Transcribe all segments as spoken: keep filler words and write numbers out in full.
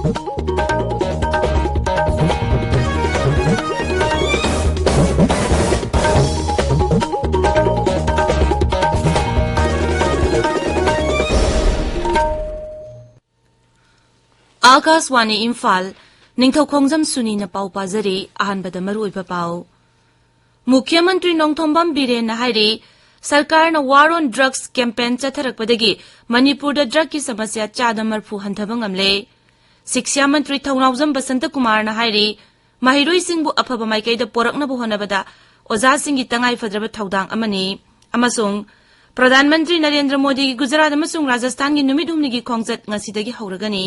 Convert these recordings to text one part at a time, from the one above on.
ꯑꯥꯀꯥꯁꯋꯥꯅꯤ ꯏꯝꯐꯥꯜ, ꯅꯤꯡꯊꯧ ꯈꯣꯡꯖꯝ ꯁꯨꯅꯤꯅ ꯄꯥꯎ ꯄꯥꯖꯔꯤ꯫ ꯑꯍꯥꯟꯕꯗ ꯃꯔꯨꯑꯣꯏꯕ ꯄꯥꯎ꯫ ꯃꯨꯈ꯭ꯌ ꯃꯟꯇ꯭ꯔꯤ ꯅꯣꯡꯊꯣꯝꯕꯝ ꯕꯤꯔꯦꯟꯅ ꯍꯥꯏꯔꯤ, ꯁꯔꯀꯥꯔꯅ War on Drugs campaign ꯆꯠꯊꯔꯛꯄꯗꯒꯤ ꯃꯅꯤꯄꯨꯔꯗ ꯗ꯭ꯔꯒꯀꯤ ꯁꯃꯁ꯭ꯌꯥ ꯆꯥꯗ ꯃꯔꯐꯨ ꯍꯟꯊꯕ ꯉꯝꯂꯦ꯫ ꯁꯤꯛꯁ꯭ꯌꯥ ꯃꯟꯇ꯭ꯔꯤ ꯊꯧꯅꯥꯎꯖꯝ ꯕꯁꯟꯇ ꯀꯨꯃꯥꯔꯅ ꯍꯥꯏꯔꯤ, ꯃꯍꯩꯔꯣꯏꯁꯤꯡꯕꯨ ꯑꯐꯕ ꯃꯥꯏꯀꯩꯗ ꯄꯣꯔꯛꯅꯕ ꯍꯣꯠꯅꯕꯗ ꯑꯣꯖꯥꯁꯤꯡꯒꯤ ꯇꯉꯥꯏ ꯐꯗ꯭ꯔꯕ ꯊꯧꯗꯥꯡ ꯑꯃꯅꯤ꯫ ꯑꯃꯁꯨꯡ ꯄ꯭ꯔꯙꯥꯟ ꯃꯟꯇ꯭ꯔꯤ ꯅꯔꯦꯟꯗ꯭ꯔ ꯃꯣꯗꯤꯒꯤ ꯒꯨꯖꯔꯥꯠ ꯑꯃꯁꯨꯡ ꯔꯥꯖꯁꯊꯥꯟꯒꯤ ꯅꯨꯃꯤꯠ ꯍꯨꯝꯅꯤꯒꯤ ꯈꯣꯡꯆꯠ ꯉꯁꯤꯗꯒꯤ ꯍꯧꯔꯒꯅꯤ꯫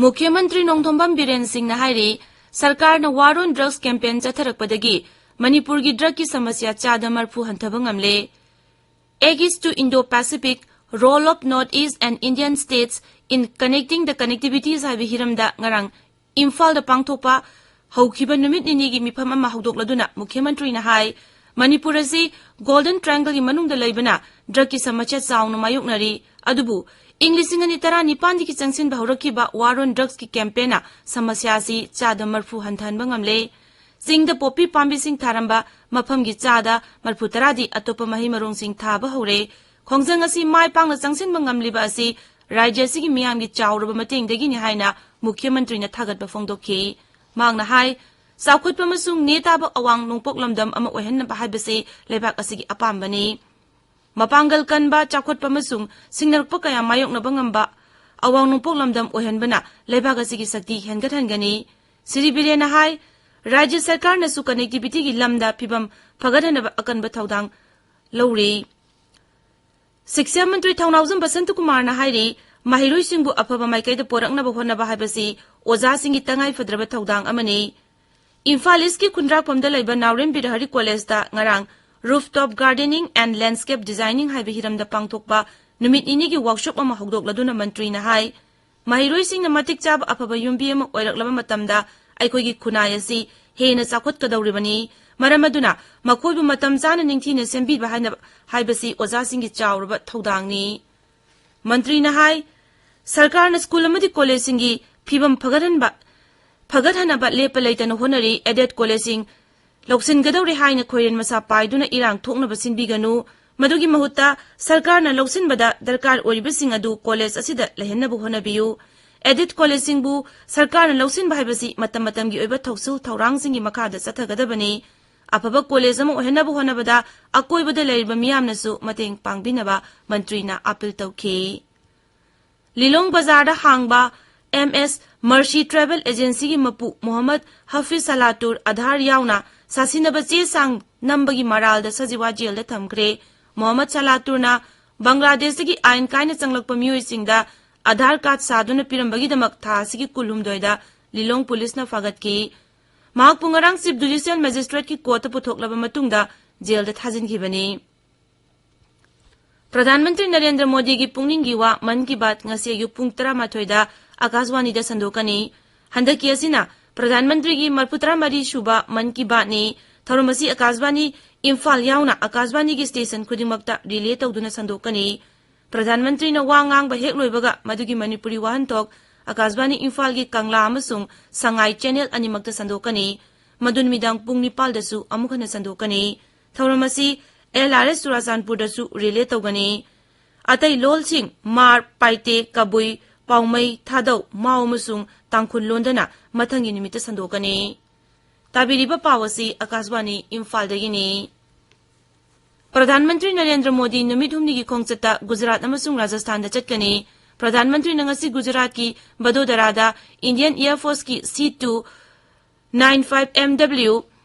ꯃꯨꯈ꯭ꯌ ꯃꯟꯇ꯭ꯔꯤ ꯅꯣꯡꯊꯣꯝꯕꯝ ꯕꯤꯔꯦꯟ ꯁꯤꯡꯅ ꯍꯥꯏꯔꯤ, ꯁꯔꯀꯥꯔꯅ War on Drugs campaign ꯆꯠꯊꯔꯛꯄꯗꯒꯤ ꯃꯅꯤꯄꯨꯔꯒꯤ ꯗ꯭ꯔꯒꯀꯤ ꯁꯃꯁ꯭ꯌꯥ ꯆꯥꯗ ꯃꯔꯐꯨ ꯍꯟꯊꯕ ꯉꯝꯂꯦ꯫ Aegis to Indo-Pacific, Role of North East and Indian States in Connecting the Connectivities ꯍꯥꯏꯕ ꯍꯤꯔꯝꯗ ꯉꯔꯥꯡ ꯏꯝꯐꯥꯜꯗ ꯄꯥꯡꯊꯣꯛꯄ ꯍꯧꯈꯤꯕ ꯅꯨꯃꯤꯠ ꯅꯤꯅꯤꯒꯤ ꯃꯤꯐꯝ ꯑꯃ ꯍꯧꯗꯣꯛꯂꯗꯨꯅ ꯃꯨꯈ꯭ꯌ ꯃꯟꯇ꯭ꯔꯤꯅ ꯍꯥꯏ, ꯃꯅꯤꯄꯨꯔ ꯑꯁꯤ Golden Triangleꯒꯤ ꯃꯅꯨꯡꯗ ꯂꯩꯕꯅ ꯗ꯭ꯔꯒꯀꯤ ꯁꯃꯁ꯭ꯌꯥ ꯆꯥꯎꯅ ꯃꯥꯌꯣꯛꯅꯔꯤ꯫ ꯑꯗꯨꯕꯨ ꯏꯪ ꯂꯤꯁꯤꯡ ꯑꯅꯤ ꯇꯔꯥꯅꯤꯄꯥꯟꯗꯒꯤ ꯆꯪꯁꯤꯟꯕ ꯍꯧꯔꯛꯈꯤꯕ War on Drugsꯀꯤ campaignꯅ ꯁꯃꯁ꯭ꯌꯥ ꯑꯁꯤ ꯆꯥꯗ ꯃꯔꯐꯨ ꯍꯟꯊꯍꯟꯕ ꯉꯝꯂꯦ꯫ ꯆꯤꯡꯗ ꯄꯣꯄꯤ ꯄꯥꯝꯕꯤꯁꯤꯡ ꯊꯥꯔꯝꯕ ꯃꯐꯝꯒꯤ ꯆꯥꯗ ꯃꯔꯐꯨ ꯇꯔꯥꯗꯤ ꯑꯇꯣꯞꯄ ꯃꯍꯩ ꯃꯔꯣꯡꯁꯤꯡ ꯊꯥꯕ ꯍꯧꯔꯦ꯫ ꯈꯣꯡꯖꯪ ꯑꯁꯤ ꯃꯥꯏ ꯄꯥꯛꯅ ꯆꯪꯁꯤꯟꯕ ꯉꯝꯂꯤꯕ ꯑꯁꯤ ꯔꯥꯖ꯭ꯌ ꯑꯁꯤꯒꯤ ꯃꯤꯌꯥꯝꯒꯤ ꯆꯥꯎꯔꯕ ꯃꯇꯦꯡꯗꯒꯤꯅꯤ ꯍꯥꯏꯅ ꯃꯨꯈ꯭ꯌ ꯃꯟꯇ꯭ꯔꯤꯅ ꯊꯥꯒꯠꯄ ꯐꯣꯡꯗꯣꯛꯈꯤ꯫ ꯃꯍꯥꯛꯅ ꯍꯥꯏ, ꯆꯥꯎꯈꯠꯄ ꯑꯃꯁꯨꯡ ꯅꯦ ꯇꯥꯕ ꯑꯋꯥꯡ ꯅꯣꯡꯄꯣꯛ ꯂꯝꯗꯝ ꯑꯃ ꯑꯣꯏꯍꯟꯅꯕ ꯍꯥꯏꯕꯁꯤ ꯂꯩꯕꯥꯛ ꯑꯁꯤꯒꯤ ꯑꯄꯥꯝꯕꯅꯤ꯫ ꯃꯄꯥꯡꯒꯜ ꯀꯟꯕ, ꯆꯥꯎꯈꯠꯄ ꯑꯃꯁꯨꯡ ꯁꯤꯡꯅꯔꯛꯄ ꯀꯌꯥ ꯃꯥꯌꯣꯛꯅꯕ ꯉꯝꯕ ꯑꯋꯥꯡ ꯅꯣꯡꯄꯣꯛ ꯂꯝꯗꯝ ꯑꯣꯏꯍꯟꯕꯅ ꯂꯩꯕꯥꯛ ꯑꯁꯤꯒꯤ ꯁꯛꯇꯤ ꯍꯦꯟꯒꯠꯍꯟꯒꯅꯤ꯫ ꯁ꯭ꯔꯤ ꯕꯤꯔꯦꯟꯅ ꯍꯥꯏ, ꯔꯥꯖ꯭ꯌ ꯁꯔꯀꯥꯔꯅꯁꯨ connectivityꯒꯤ ꯂꯝꯗ ꯐꯤꯚꯝ ꯐꯒꯠꯍꯟꯅꯕ ꯑꯀꯟꯕ ꯊꯧꯗꯥꯡ ꯂꯧꯔꯤ꯫ ꯁꯤꯛꯁꯥ ꯃꯟꯇ꯭ꯔꯤ ꯊꯧꯅꯥꯎꯖꯝ ꯕꯁꯟꯇ ꯀꯨꯃꯥꯔꯅ ꯍꯥꯏꯔꯤ, ꯃꯍꯩꯔꯣꯏꯁꯤꯡꯕꯨ ꯑꯐꯕ ꯃꯥꯏꯀꯩꯗ ꯄꯣꯔꯛꯅꯕ ꯍꯣꯠꯅꯕ ꯍꯥꯏꯕꯁꯤ ꯑꯣꯖꯥꯁꯤꯡꯒꯤ ꯇꯉꯥꯏ ꯐꯗ꯭ꯔꯕ ꯊꯧꯗꯥꯡ ꯑꯃꯅꯤ꯫ ꯏꯝꯐꯥꯜ ꯏꯁꯀꯤ ꯈꯨꯟꯗ꯭ꯔꯥꯛꯄꯝꯗ ꯂꯩꯕ ꯅꯥꯎꯔꯦꯝ ꯕꯤꯔꯍꯔꯤ ꯀꯣꯂꯦꯖꯇ ꯉꯔꯥꯡ Rooftop Gardening and Landscape Designing ꯍꯥꯏꯕ ꯍꯤꯔꯝꯗ ꯄꯥꯡꯊꯣꯛꯄ ꯅꯨꯃꯤꯠ ꯅꯤꯅꯤꯒꯤ workshop ꯑꯃ ꯍꯧꯗꯣꯛꯂꯗꯨꯅ ꯃꯟꯇ꯭ꯔꯤꯅ ꯍꯥꯏ, ꯃꯍꯩꯔꯣꯏꯁꯤꯡꯅ ꯃꯇꯤꯛ ꯆꯥꯕ ꯑꯐꯕ ꯌꯨꯝꯕꯤ ꯑꯃ ꯑꯣꯏꯔꯛꯂꯕ ꯃꯇꯝꯗ ꯑꯩꯈꯣꯏꯒꯤ ꯈꯨꯟꯅꯥꯏ ꯑꯁꯤ ꯍꯦꯟꯅ ꯆꯥꯎꯈꯠꯀꯗꯧꯔꯤꯕꯅꯤ꯫ ꯃꯔꯝ ꯑꯗꯨꯅ ꯃꯈꯣꯏꯕꯨ ꯃꯇꯝ ꯆꯥꯅ ꯅꯤꯡꯊꯤꯅ ꯁꯦꯝꯕꯤꯕ ꯍꯥꯏꯅ ꯍꯥꯏꯕꯁꯤ ꯑꯣꯖꯥꯁꯤꯡꯒꯤ ꯆꯥꯎꯔꯕ ꯊꯧꯗꯥꯡꯅꯤ꯫ ꯃꯟꯇ꯭ꯔꯤꯅ ꯍꯥꯏ, ꯁꯔꯀꯥꯔꯅ ꯁ꯭ꯀꯨꯜ ꯑꯃꯗꯤ ꯀꯣꯂꯦꯖꯁꯤꯡꯒꯤ ꯐꯤꯕꯝ ꯐꯒꯠꯍꯟꯕ ꯐꯒꯠꯍꯟꯅꯕ ꯂꯦꯞꯄ ꯂꯩꯇꯅ ꯍꯣꯠꯅꯔꯤ꯫ ꯑꯦꯗꯦꯗ ꯀꯣꯂꯦꯖꯁꯤꯡ ꯂꯧꯁꯤꯟꯒꯗꯧꯔꯦ ꯍꯥꯏꯅ ꯈꯣꯏꯔꯦꯟ ꯃꯁꯥ ꯄꯥꯏꯗꯨꯅ ꯏꯔꯥꯡ ꯊꯣꯛꯅꯕ ꯁꯤꯟꯕꯤꯒꯅꯨ꯫ ꯃꯗꯨꯒꯤ ꯃꯍꯨꯠꯇ ꯁꯔꯀꯥꯔꯅ ꯂꯧꯁꯤꯟꯕꯗ ꯗꯔꯀꯥꯔ ꯑꯣꯏꯔꯤꯕꯁꯤꯡ ꯑꯗꯨ ꯀꯣꯂꯦꯖ ꯑꯁꯤꯗ ꯂꯩꯍꯟꯅꯕ ꯍꯣꯠꯅꯕꯤꯌꯨ꯫ ꯑꯦꯗꯦꯗ ꯀꯣꯂꯦꯖꯁꯤꯡꯕꯨ ꯁꯔꯀꯥꯔꯅ ꯂꯧꯁꯤꯟꯕ ꯍꯥꯏꯕꯁꯤ ꯃꯇꯝ ꯃꯇꯝꯒꯤ ꯑꯣꯏꯕ ꯊꯧꯁꯤꯜ ꯊꯧꯔꯥꯡꯁꯤꯡꯒꯤ ꯃꯈꯥꯗ ꯆꯠꯊꯒꯗꯕꯅꯤ꯫ ꯑꯐꯕ ꯀꯣꯂꯦꯖ ꯑꯃ ꯑꯣꯏꯍꯟꯅꯕ ꯍꯣꯠꯅꯕꯗ ꯑꯀꯣꯏꯕꯗ ꯂꯩꯔꯤꯕ ꯃꯤꯌꯥꯝꯅꯁꯨ ꯃꯇꯦꯡ ꯄꯥꯡꯕꯤꯅꯕ ꯃꯟꯇ꯭ꯔꯤꯅ ꯑꯥꯄꯤꯜ ꯇꯧꯈꯤ꯫ ꯂꯤꯂꯣꯡ ꯕꯖꯥꯔꯗ ꯍꯥꯡꯕ ꯑꯦꯝ ꯑꯦꯁ ꯃꯔꯁꯤ ꯇ꯭ꯔꯥꯚꯦꯜ ꯑꯦꯖꯦꯟꯁꯤꯒꯤ ꯃꯄꯨ ꯃꯣꯍꯝꯃꯗ ꯍꯐꯤꯖ ꯁꯂꯥꯇꯨꯔ ꯑꯙꯥꯔ ꯌꯥꯎꯅ ꯁꯥꯁꯤꯟꯅꯕ ꯆꯦ ꯆꯥꯡ ꯅꯝꯕꯒꯤ ꯃꯔꯥꯜꯗ ꯁꯖꯤꯋꯥ ꯖꯦꯜꯗ ꯊꯝꯈ꯭ꯔꯦ꯫ ꯃꯣꯍꯝꯃꯗ ꯁꯂꯥꯇꯨꯔꯅ ꯕꯪꯒ꯭ꯂꯥꯗꯦꯁꯇꯒꯤ ꯑꯥꯏꯟ ꯀꯥꯏꯅ ꯆꯪꯂꯛꯄ ꯃꯤꯑꯣꯏꯁꯤꯡꯗ ꯑꯙꯥꯔ ꯀꯥꯔꯗ ꯁꯥꯗꯨꯅ ꯄꯤꯔꯝꯕꯒꯤꯗꯃꯛ ꯊꯥ ꯑꯁꯤꯒꯤ ꯀꯨꯟꯍꯨꯝꯗꯣꯏꯗ ꯂꯤꯂꯣꯡ ꯄꯨꯂꯤꯁꯅ ꯐꯥꯒꯠꯈꯤ꯫ ꯃꯍꯥꯛꯄꯨ ꯉꯔꯥꯡ ꯆꯤꯐ ꯖꯨꯗꯤꯁꯤꯌꯦꯜ ꯃꯦꯖꯤꯁꯇ꯭ꯔꯦꯠꯀꯤ ꯀꯣꯔꯠꯇ ꯄꯨꯊꯣꯛꯂꯕ ꯃꯇꯨꯡꯗ ꯖꯦꯜꯗ ꯊꯥꯖꯤꯟꯈꯤꯕꯅꯤ꯫ ꯄ꯭ꯔꯙꯥꯟ ꯃꯟꯇ꯭ꯔꯤ ꯅꯔꯦꯟꯗ꯭ꯔ ꯃꯣꯗꯤꯒꯤ ꯄꯨꯛꯅꯤꯡꯒꯤ ꯋꯥ ꯃꯟ ꯀꯤ ꯕꯥꯠ ꯉꯁꯤ ꯑꯌꯨꯛ ꯄꯨꯡ ꯇꯔꯥꯃꯥꯊꯣꯏꯗ ꯑꯀꯥꯁꯋꯥꯅꯤꯗ ꯁꯟꯗꯣꯛꯀꯅꯤ꯫ ꯍꯟꯗꯛꯀꯤ ꯑꯁꯤꯅ ꯄ꯭ꯔꯙꯥꯟ ꯃꯟꯇ꯭ꯔꯤꯒꯤ ꯃꯔꯐꯨ ꯇꯔꯥꯃꯔꯤ ꯁꯨꯕ ꯃꯟ ꯀꯤ ꯕꯥꯠꯅꯤ꯫ ꯊꯧꯔꯝ ꯑꯁꯤ ꯑꯀꯥꯁꯕꯥꯅꯤ ꯏꯝꯐꯥꯜ ꯌꯥꯎꯅ ꯑꯀꯥꯁꯕꯥꯅꯤꯒꯤ ꯁ꯭ꯇꯦꯁꯟ ꯈꯨꯗꯤꯡꯃꯛꯇ ꯔꯤꯂꯦ ꯇꯧꯗꯨꯅ ꯁꯟꯗꯣꯛꯀꯅꯤ꯫ ꯄ꯭ꯔꯙꯥꯟ ꯃꯟꯇ꯭ꯔꯤꯅ ꯋꯥ ꯉꯥꯡꯕ ꯍꯦꯛ ꯂꯣꯏꯕꯒ ꯃꯗꯨꯒꯤ ꯃꯅꯤꯄꯨꯔꯤ ꯋꯥꯍꯟꯊꯣꯛ ꯑꯀꯥꯁꯕꯥꯅꯤ ꯏꯝꯐꯥꯜꯒꯤ ꯀꯪꯂꯥ ꯑꯃꯁꯨꯡ ꯁꯉꯥꯏ ꯆꯦꯅꯦꯜ ꯑꯅꯤꯃꯛꯇ ꯁꯟꯗꯣꯛꯀꯅꯤ꯫ ꯃꯗꯨ ꯅꯨꯃꯤꯗꯥꯡ ꯄꯨꯡ ꯅꯤꯄꯥꯜꯗꯁꯨ ꯑꯃꯨꯛ ꯍꯟꯅ ꯁꯟꯗꯣꯛꯀꯅꯤ꯫ ꯊꯧꯔꯝ ꯑꯁꯤ ꯑꯦꯜ ꯑꯥꯔ ꯑꯦꯁ ꯆꯨꯔꯥꯆꯥꯟꯄꯨꯔꯗꯁꯨ ꯔꯤꯂꯦ ꯇꯧꯒꯅꯤ꯫ ꯑꯇꯩ ꯂꯣꯜꯁꯤꯡ ꯃꯥꯔ, ꯄꯥꯏꯇꯦ, ꯀꯕꯨꯏ, ꯄꯥꯎꯃꯩ, ꯊꯥꯗꯧ, ꯃꯥꯎ ꯑꯃꯁꯨꯡ ꯇꯥꯡꯈꯨꯜ ꯂꯣꯟꯗꯅ ꯃꯊꯪꯒꯤ ꯅꯨꯃꯤꯠꯇ ꯁꯟꯗꯣꯛꯀꯅꯤ꯫ ꯇꯥꯕꯤꯔꯤꯕ ꯄꯥꯎ ꯑꯁꯤ ꯑꯀꯥꯁꯕꯥꯅꯤ ꯏꯝꯐꯥꯜꯗꯒꯤꯅꯤ꯫ ꯄ꯭ꯔꯙꯥꯟ ꯃꯟꯇ꯭ꯔꯤ ꯅꯔꯦꯟꯗ꯭ꯔ ꯃꯣꯗꯤ ꯅꯨꯃꯤꯠ ꯍꯨꯝꯅꯤꯒꯤ ꯈꯣꯡꯆꯠꯇ ꯒꯨꯖꯔꯥꯠ ꯑꯃꯁꯨꯡ ꯔꯥꯖꯁꯊꯥꯟꯗ ꯆꯠꯀꯅꯤ꯫ ꯄ꯭ꯔꯙꯥꯟ ꯃꯟꯇ꯭ꯔꯤꯅ ꯉꯁꯤ ꯒꯨꯖꯔꯥꯠꯀꯤ ꯕꯗꯣꯗꯔꯥꯗ ꯏꯟꯗꯤꯌꯟ ꯑꯦꯌꯔ ꯐꯣꯔꯁꯀꯤ C two nine five M W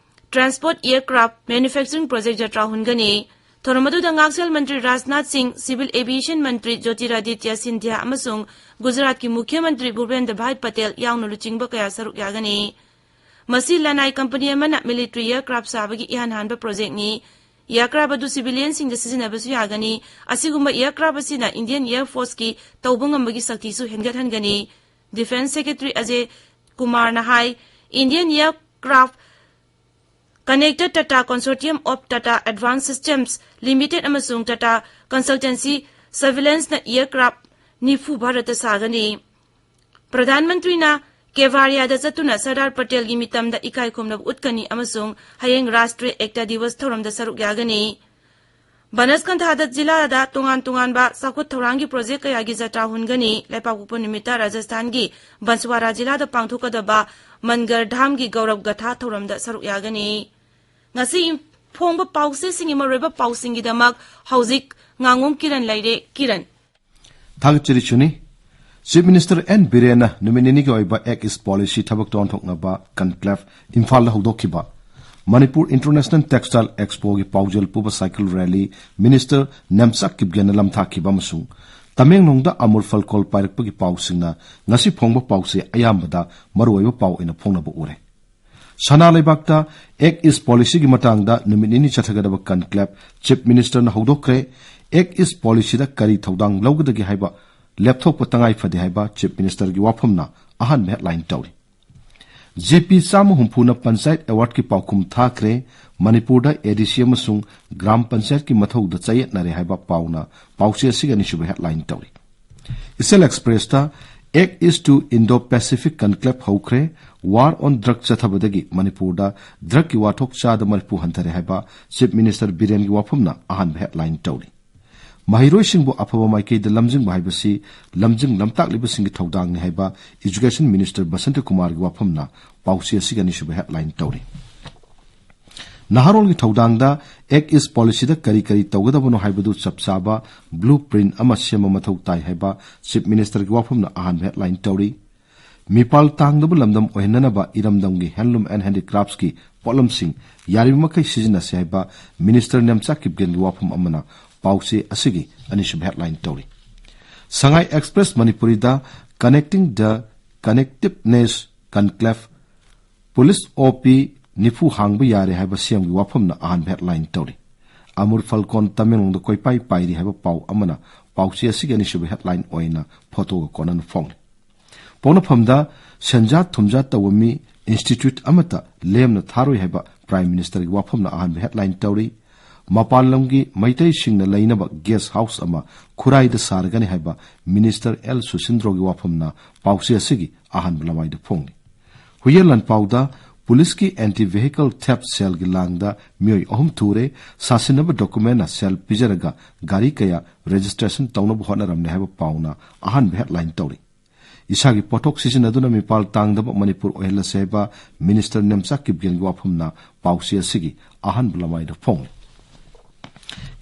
transport aircraft manufacturing project ꯖꯇ꯭ꯔꯥ ꯍꯨꯟꯒꯅꯤ꯫ ꯊꯧꯔꯝ ꯑꯗꯨꯗ ꯉꯥꯛꯁꯦꯜ ꯃꯟꯇ꯭ꯔꯤ ꯔꯥꯖꯅꯥꯊ ꯁꯤꯡ, ꯁꯤꯚꯤꯜ ꯑꯦꯚꯤꯌꯦꯁꯟ ꯃꯟꯇ꯭ꯔꯤ ꯖꯣꯇꯤꯔꯥꯗꯤꯇ꯭ꯌ ꯁꯤꯟꯙ꯭ꯌꯥ ꯑꯃꯁꯨꯡ ꯒꯨꯖꯔꯥꯠꯀꯤ ꯃꯨꯈ꯭ꯌ ꯃꯟꯇ꯭ꯔꯤ ꯚꯨꯄꯦꯟꯗ꯭ꯔ ꯚꯥꯏ ꯄꯇꯦꯜ ꯌꯥꯎꯅ ꯂꯨꯆꯤꯡꯕ ꯀꯌꯥ ꯁꯔꯨꯛ ꯌꯥꯒꯅꯤ꯫ ꯃꯁꯤ ꯂꯅꯥꯏ ꯀꯝꯄꯅꯤ ꯑꯃꯅ ꯃꯤꯂꯤꯇꯔꯤ ꯑꯦꯌꯔꯀ꯭ꯔꯥꯐ ꯁꯥꯕꯒꯤ ꯏꯍꯥꯟ ꯍꯥꯟꯕ ꯄ꯭ꯔꯣꯖꯦꯛꯅꯤ꯫ Aircraft ꯑꯗꯨ civilianꯁꯤꯡꯗ ꯁꯤꯖꯤꯟꯅꯕꯁꯨ ꯌꯥꯒꯅꯤ꯫ ꯑꯁꯤꯒꯨꯝꯕ aircraft ꯑꯁꯤꯅ Indian Air Forceꯀꯤ ꯇꯧꯕ ꯉꯝꯕꯒꯤ ꯁꯛꯇꯤꯁꯨ ꯍꯦꯟꯒꯠꯍꯟꯒꯅꯤ꯫ Defence Secretary Ajay Kumarꯅ high, Indian Aircraft Connected Tata Consortium of Tata Advanced Systems Limited ꯑꯃꯁꯨꯡ Tata Consultancy Surveillanceꯅ aircraft ꯅꯤꯐꯨ ꯚꯥꯔꯠꯇ ꯁꯥꯒꯅꯤ꯫ ꯄ꯭ꯔꯙꯥꯟ ꯃꯟꯇ꯭ꯔꯤꯅ ꯀꯦꯚꯥꯔꯤꯌꯥꯗ ꯆꯠꯇꯨꯅ ꯁꯔꯗꯥꯔ ꯄꯇꯦꯜꯒꯤ ꯃꯤꯇꯝꯗ ꯏꯀꯥꯏ ꯈꯨꯝꯅꯕ ꯎꯠꯀꯅꯤ ꯑꯃꯁꯨꯡ ꯍꯌꯦꯡ ꯔꯥꯁꯇ꯭ꯔꯤꯌ ꯑꯦꯛꯇꯥ ꯗꯤꯋꯁ ꯊꯧꯔꯝꯗ ꯁꯔꯨꯛ ꯌꯥꯒꯅꯤ꯫ ꯕꯅꯁꯀꯟꯊꯥꯗ ꯖꯤꯂꯥꯗ ꯇꯣꯉꯥꯟ ꯇꯣꯉꯥꯟꯕ ꯆꯥꯎꯈꯠ ꯊꯧꯔꯥꯡꯒꯤ ꯄ꯭ꯔꯣꯖꯦꯛ ꯀꯌꯥꯒꯤ ꯖꯇ꯭ꯔꯥ ꯍꯨꯟꯒꯅꯤ꯫ ꯂꯩꯄꯥꯛꯄꯣꯛꯄ ꯅꯨꯃꯤꯠꯇ ꯔꯥꯖꯁꯊꯥꯟꯒꯤ ꯕꯟꯁꯋꯥꯔꯥ ꯖꯤꯂꯥꯗ ꯄꯥꯡꯊꯣꯛꯀꯗꯕ ꯃꯟꯒꯔ ꯙꯥꯝꯒꯤ ꯒꯧꯔꯕ ꯒꯊꯥ ꯊꯧꯔꯝꯗ ꯁꯔꯨꯛ ꯌꯥꯒꯅꯤ꯫ ꯉꯁꯤ ꯐꯣꯡꯕ ꯄꯥꯎꯆꯦꯁꯤꯡꯒꯤ ꯃꯔꯨꯑꯣꯏꯕ ꯄꯥꯎꯁꯤꯡꯒꯤꯗꯃꯛ ꯍꯧꯖꯤꯛ ꯉꯥꯉꯣꯝ ꯀꯤꯔꯟ ꯂꯩꯔꯦ꯫ ꯀꯤꯔꯟ꯫ ꯊꯥꯒꯠꯆꯔꯤ ꯁꯨꯅꯤ꯫ Chief Minister N ꯕꯤꯔꯦꯟꯅ ꯅꯨꯃꯤꯠ ꯅꯤꯅꯤꯒꯤ ꯑꯣꯏꯕ Act East Policy ꯊꯕꯛ ꯊꯧꯔꯥꯡ ꯊꯣꯛꯅꯕ conclave ꯏꯝꯐꯥꯜꯗ ꯍꯧꯗꯣꯛꯈꯤꯕ꯫ ꯃꯅꯤꯄꯨꯔ International Textile Expoꯒꯤ ꯄꯥꯎꯖꯦꯜ ꯄꯨꯕ cycle rally Minister ꯅꯦꯝꯆꯥꯛ ꯀꯤꯞꯒꯦꯟꯅ ꯂꯝꯊꯥꯈꯤꯕ ꯑꯃꯁꯨꯡ ꯇꯃꯦꯡꯂꯣꯡꯗ ꯑꯃꯨꯔ ꯐꯜꯀꯣꯜ ꯄꯥꯏꯔꯛꯄꯒꯤ ꯄꯥꯎꯁꯤꯡꯅ ꯉꯁꯤ ꯐꯣꯡꯕ ꯄꯥꯎꯆꯦ ꯑꯌꯥꯝꯕꯗ ꯃꯔꯨꯑꯣꯏꯕ ꯄꯥꯎ ꯑꯣꯏꯅ ꯐꯣꯡꯅꯕ ꯎꯔꯦ꯫ ꯁꯅꯥ ꯂꯩꯕꯥꯛꯇ Act East Policyꯒꯤ ꯃꯇꯥꯡꯗ ꯅꯨꯃꯤꯠ ꯅꯤꯅꯤ ꯆꯠꯊꯒꯗꯕ conclave Chief Ministerꯅ ꯍꯧꯗꯣꯛꯈ꯭ꯔꯦ꯫ Act East Policyꯗ ꯀꯔꯤ ꯊꯧꯗꯥꯡ ꯂꯧꯒꯗꯒꯦ ꯍꯥꯏꯕ ꯂꯦꯞꯊꯣꯛꯄ ꯇꯉꯥꯏ ꯐꯗꯦ ꯍꯥꯏꯕ Chief Ministerꯒꯤ ꯋꯥꯐꯝꯅ ꯑꯍꯥꯟꯕ headline ꯇꯧꯔꯤ꯫ ꯖꯦ ꯄꯤ ꯆꯥꯝꯃ ꯍꯨꯝꯐꯨꯅ Panchayat Awardꯀꯤ ꯄꯥꯎꯈꯨꯝ ꯊꯥꯈ꯭ꯔꯦ꯫ ꯃꯅꯤꯄꯨꯔꯗ ADC ꯑꯃꯁꯨꯡ ꯒ꯭ꯔꯥꯝ ꯄꯟꯆꯥꯌꯠꯀꯤ ꯃꯊꯧꯗ ꯆꯌꯦꯠꯅꯔꯦ ꯍꯥꯏꯕ ꯄꯥꯎꯅ ꯄꯥꯎꯆꯦ ꯑꯁꯤꯒꯤ ꯑꯅꯤꯁꯨꯕ headline ꯇꯧꯔꯤ꯫ Ichil Expressꯇ Act East to Indo-Pacific Conclave ꯍꯧꯈ꯭ꯔꯦ꯫ War on Drug ꯆꯠꯊꯕꯗꯒꯤ ꯃꯅꯤꯄꯨꯔꯗ drugꯀꯤ ꯋꯥꯊꯣꯛ ꯆꯥꯗ ꯃꯔꯤꯐꯨ ꯍꯟꯊꯔꯦ ꯍꯥꯏꯕ Chief Minister ꯕꯤꯔꯦꯟꯒꯤ ꯋꯥꯐꯝꯅ ꯑꯍꯥꯟꯕ headline ꯇꯧꯔꯤ꯫ ꯃꯍꯩꯔꯣꯏꯁꯤꯡꯕꯨ ꯑꯐꯕ ꯃꯥꯏꯀꯩꯗ ꯂꯝꯖꯤꯡꯕ ꯍꯥꯏꯕꯁꯤ ꯂꯝꯖꯤꯡ ꯂꯝꯇꯥꯛꯂꯤꯕꯁꯤꯡꯒꯤ ꯊꯧꯗꯥꯡꯅꯤ ꯍꯥꯏꯕ Education Minister ꯕꯁꯟꯇ ꯀꯨꯃꯥꯔꯒꯤ ꯋꯥꯐꯝꯅ ꯄꯥꯎꯆꯦ ꯑꯁꯤꯒꯤ ꯑꯅꯤꯁꯨꯕ headline ꯇꯧꯔꯤ꯫ ꯅꯍꯥꯔꯣꯜꯒꯤ ꯊꯧꯗꯥꯡꯗ Act East Policyꯗ ꯀꯔꯤ ꯀꯔꯤ ꯇꯧꯒꯗꯕꯅꯣ ꯍꯥꯏꯕꯗꯨ ꯆꯞ ꯆꯥꯕ blueprint ꯑꯃ ꯁꯦꯝꯕ ꯃꯊꯧ ꯇꯥꯏ ꯍꯥꯏꯕ Chief Ministerꯒꯤ ꯋꯥꯐꯝꯅ ꯑꯍꯥꯟꯕ headline ꯇꯧꯔꯤ꯫ ꯃꯤꯄꯥꯜ ꯇꯥꯡꯗꯕ ꯂꯝꯗꯝ ꯑꯣꯏꯍꯟꯅꯅꯕ ꯏꯔꯝꯗꯝꯒꯤ Handloom and Handicraftsꯀꯤ ꯄꯣꯠꯂꯝꯁꯤꯡ ꯌꯥꯔꯤꯕꯃꯈꯩ ꯁꯤꯖꯤꯟꯅꯁꯤ ꯍꯥꯏꯕ Minister ꯅꯦꯝꯆꯥ ꯀꯤꯞꯒꯦꯟꯒꯤ ꯋꯥꯐꯝ ꯑꯃꯅ ꯄꯥꯎꯆꯦ ꯑꯁꯤꯒꯤ ꯑꯅꯤꯁꯨꯕ headline ꯇꯧꯔꯤ꯫ Sangai Express Manipuriꯗ Connecting the Connectiveness Conclave Police OP ꯅꯤꯐꯨ ꯍꯥꯡꯕ ꯌꯥꯔꯦ ꯍꯥꯏꯕ CMꯒꯤ ꯋꯥꯐꯝꯅ ꯑꯍꯥꯟꯕ headline ꯇꯧꯔꯤ꯫ ꯑꯃꯨꯔ ꯐꯜꯀꯣꯟ ꯇꯃꯦꯡꯂꯣꯡꯗ ꯀꯣꯏꯄꯥꯏ ꯄꯥꯏꯔꯤ ꯍꯥꯏꯕ ꯄꯥꯎ ꯑꯃꯅ ꯄꯥꯎꯆꯦ ꯑꯁꯤꯒꯤ ꯑꯅꯤꯁꯨꯕ headline ꯑꯣꯏꯅ ꯐꯣꯇꯣꯒ ꯀꯣꯟꯅꯅ ꯐꯣꯡꯂꯤ꯫ ꯄꯣꯛꯅꯐꯝꯗ ꯁꯦꯟꯖꯥ ꯊꯨꯝꯖꯥ ꯇꯧꯕ ꯃꯤ institute ꯑꯃꯠꯇ ꯂꯦꯝꯅ ꯊꯥꯔꯣꯏ ꯍꯥꯏꯕ Prime Ministerꯒꯤ ꯋꯥꯐꯝꯅ ꯑꯍꯥꯟꯕ headline ꯇꯧꯔꯤ꯫ ꯃꯄꯥꯟ ꯂꯝꯒꯤ ꯃꯩꯇꯩꯁꯤꯡꯅ ꯂꯩꯅꯕ guest house ꯑꯃ ꯈꯨꯔꯥꯏꯗ ꯁꯥꯔꯒꯅꯤ ꯍꯥꯏꯕ Minister ꯑꯦꯜ ꯁꯨꯁꯤꯟꯗ꯭ꯔꯣꯒꯤ ꯋꯥꯐꯝꯅ ꯄꯥꯎꯆꯦ ꯑꯁꯤꯒꯤ ꯑꯍꯥꯟꯕ ꯂꯃꯥꯏꯗ ꯐꯣꯡꯂꯤ꯫ ꯍꯨꯏꯌꯦꯟ ꯂꯥꯟꯄꯥꯎꯗ ꯄꯨꯂꯤꯁꯀꯤ anti vehicle theft cellꯒꯤ ꯂꯥꯡꯗ ꯃꯤꯑꯣꯏ ꯑꯍꯨꯝ ꯊꯨꯔꯦ, ꯁꯥꯁꯤꯟꯅꯕ documentꯅ cell ꯄꯤꯖꯔꯒ ꯒꯥꯔꯤ ꯀꯌꯥ registration ꯇꯧꯅꯕ ꯍꯣꯠꯅꯔꯝꯂꯦ ꯍꯥꯏꯕ ꯄꯥꯎꯅ ꯑꯍꯥꯟꯕ headline ꯇꯧꯔꯤ꯫ ꯏꯁꯥꯒꯤ ꯄꯣꯠꯊꯣꯛ ꯁꯤꯖꯤꯟꯅꯗꯨꯅ ꯃꯤꯄꯥꯜ ꯇꯥꯡꯗꯕ ꯃꯅꯤꯄꯨꯔ ꯑꯣꯏꯍꯜꯂꯁꯦ ꯍꯥꯏꯕ Minister ꯅꯦꯝꯆꯥ ꯀꯤꯞꯒꯦꯟꯒꯤ ꯋꯥꯐꯝꯅ ꯄꯥꯎꯆꯦ ꯑꯁꯤꯒꯤ ꯑꯍꯥꯟꯕ ꯂꯃꯥꯏꯗ ꯐꯣꯡꯂꯤ꯫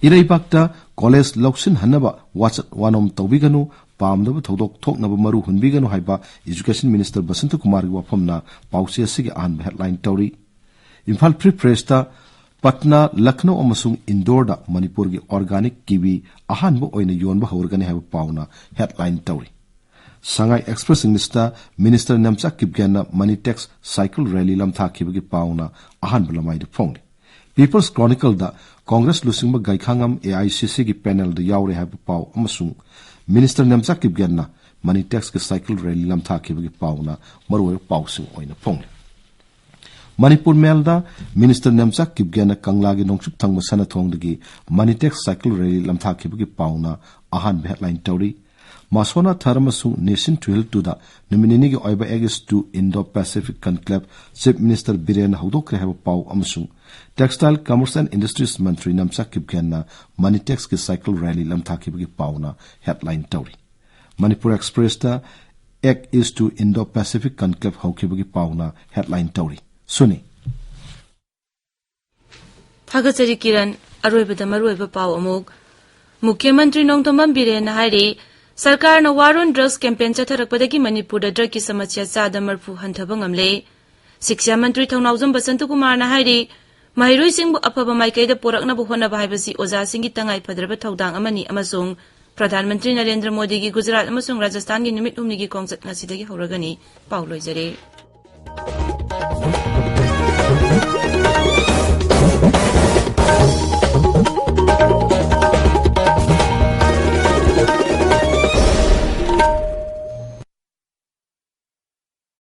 ꯏꯔꯩꯕꯥꯛꯇ college ꯂꯧꯁꯤꯟꯍꯟꯅꯕ ꯋꯥꯆꯠ ꯋꯥꯅꯣꯝ ꯇꯧꯕꯤꯒꯅꯨ, ꯄꯥꯝꯗꯕ ꯊꯧꯗꯣꯛ ꯊꯣꯛꯅꯕ ꯃꯔꯨ ꯍꯨꯟꯕꯤꯒꯅꯨ ꯍꯥꯏꯕ Education Minister ꯕꯁꯟꯇ ꯀꯨꯃꯥꯔꯒꯤ ꯋꯥꯐꯝꯅ ꯄꯥꯎꯆꯦ ꯑꯁꯤꯒꯤ ꯑꯍꯥꯟꯕ headline ꯇꯧꯔꯤ꯫ ꯏꯝꯐꯥꯜ Free Pressꯇ ꯄꯠꯅꯥ, ꯂꯈꯅꯧ ꯑꯃꯁꯨꯡ ꯏꯟꯗꯣꯔꯗ ꯃꯅꯤꯄꯨꯔꯒꯤ organic kiwi ꯑꯍꯥꯟꯕ ꯑꯣꯏꯅ ꯌꯣꯟꯕ ꯍꯧꯔꯒꯅꯤ ꯍꯥꯏꯕ ꯄꯥꯎꯅ headline ꯇꯧꯔꯤ꯫ Sangai Express Englishꯇ Minister Nemcha ꯀꯤꯞꯒꯦꯟꯅ money tax cycle rally ꯂꯝꯊꯥꯈꯤꯕꯒꯤ ꯄꯥꯎꯅ ꯑꯍꯥꯟꯕ ꯂꯃꯥꯏꯗ ꯐꯣꯡꯂꯤ꯫ People's Chronicleꯗ Congress ꯂꯨꯆꯤꯡꯕ ꯒꯥꯏꯈꯥꯉꯝ AICCꯒꯤ panelꯗ ꯌꯥꯎꯔꯦ ꯍꯥꯏꯕ ꯄꯥꯎ ꯑꯃꯁꯨꯡ Minister Nemcha ꯀꯤꯞꯒꯦꯟꯅ money taxꯀꯤ cycle rally ꯂꯝꯊꯥꯈꯤꯕꯒꯤ ꯄꯥꯎꯅ ꯃꯔꯨꯑꯣꯏꯕ ꯄꯥꯎꯁꯤꯡ ꯑꯣꯏꯅ ꯐꯣꯡꯂꯤ꯫ ꯃꯅꯤꯄꯨꯔ Mailꯗ Minister ꯅꯦꯝꯆꯥ ꯀꯤꯞꯒꯦꯟꯅ ꯀꯪꯂꯥꯒꯤ ꯅꯣꯡꯆꯨꯞ ꯊꯪꯕ ꯁꯅꯥꯊꯣꯡꯗꯒꯤ money tax cycle rally ꯂꯝꯊꯥꯈꯤꯕꯒꯤ ꯄꯥꯎꯅ ꯑꯍꯥꯟꯕ headline ꯇꯧꯔꯤ꯫ ꯃꯥꯁꯣꯅꯥ ꯊꯔ ꯑꯃꯁꯨꯡ ꯅꯤꯁꯤꯟ ꯊꯨꯍꯤꯜ ꯇꯨꯗ ꯅꯨꯃꯤꯠ ꯅꯤꯅꯤꯒꯤ ꯑꯣꯏꯕ Aegis two Indo-Pacific Conclave Chief Minister ꯕꯤꯔꯦꯟꯅ ꯍꯧꯗꯣꯛꯈ꯭ꯔꯦ ꯍꯥꯏꯕ ꯄꯥꯎ ꯑꯃꯁꯨꯡ Textile Commerce and Industries Mantri Nemcha ꯀꯤꯞꯒꯦꯟꯅ money taxꯀꯤ cycle rally ꯂꯝꯊꯥꯈꯤꯕꯒꯤ ꯄꯥꯎꯅ headline ꯇꯧꯔꯤ꯫ Manipur Expressꯇ Aegis two Indo-Pacific Conclave ꯍꯧꯈꯤꯕꯒꯤ ꯄꯥꯎꯅ headline ꯇꯧꯔꯤ꯫ ꯁꯨꯅꯤ꯫ ꯊꯥꯒꯠꯆꯔꯤ ꯀꯤꯔꯟ꯫ ꯑꯔꯣꯏꯕꯗ ꯃꯔꯨꯑꯣꯏꯕ ꯄꯥꯎ ꯑꯃꯨꯛ꯫ ꯃꯨꯈ꯭ꯌ ꯃꯟꯇ꯭ꯔꯤ ꯅꯣꯡꯊꯣꯝꯕꯝ ꯕꯤꯔꯦꯟꯅ ꯍꯥꯏꯔꯤ, ꯁꯔꯀꯥꯔꯅ War on Drugs campaign ꯆꯠꯊꯔꯛꯄꯗꯒꯤ ꯃꯅꯤꯄꯨꯔꯗ drugꯀꯤ ꯁꯃꯁ꯭ꯌꯥ ꯆꯥꯗ ꯃꯔꯐꯨ ꯍꯟꯊꯕ ꯉꯝꯂꯦ꯫ ꯁꯤꯛꯁꯥ ꯃꯟꯇ꯭ꯔꯤ ꯊꯧꯅꯥꯎꯖꯝ ꯕꯁꯟꯇꯀꯨꯃꯥꯔꯅ ꯍꯥꯏꯔꯤ, ꯃꯍꯩꯔꯣꯏꯁꯤꯡꯕꯨ ꯑꯐꯕ ꯃꯥꯏꯀꯩꯗ ꯄꯨꯔꯛꯅꯕ ꯍꯣꯠꯅꯕ ꯍꯥꯏꯕꯁꯤ ꯑꯣꯖꯥꯁꯤꯡꯒꯤ ꯇꯉꯥꯏ ꯐꯗ꯭ꯔꯕ ꯊꯧꯗꯥꯡ ꯑꯃꯅꯤ ꯑꯃꯁꯨꯡ ꯄ꯭ꯔꯙꯥꯟ ꯃꯟꯇ꯭ꯔꯤ ꯅꯔꯦꯟꯗ꯭ꯔ ꯃꯣꯗꯤꯒꯤ ꯒꯨꯖꯔꯥꯠ ꯑꯃꯁꯨꯡ ꯔꯥꯖꯁꯊꯥꯟꯒꯤ ꯅꯨꯃꯤꯠ ꯍꯨꯝꯅꯤꯒꯤ ꯈꯣꯡꯆꯠ ꯉꯁꯤꯗꯒꯤ ꯍꯧꯔꯒꯅꯤ꯫ ꯄꯥꯎ ꯂꯣꯏꯖꯔꯦ꯫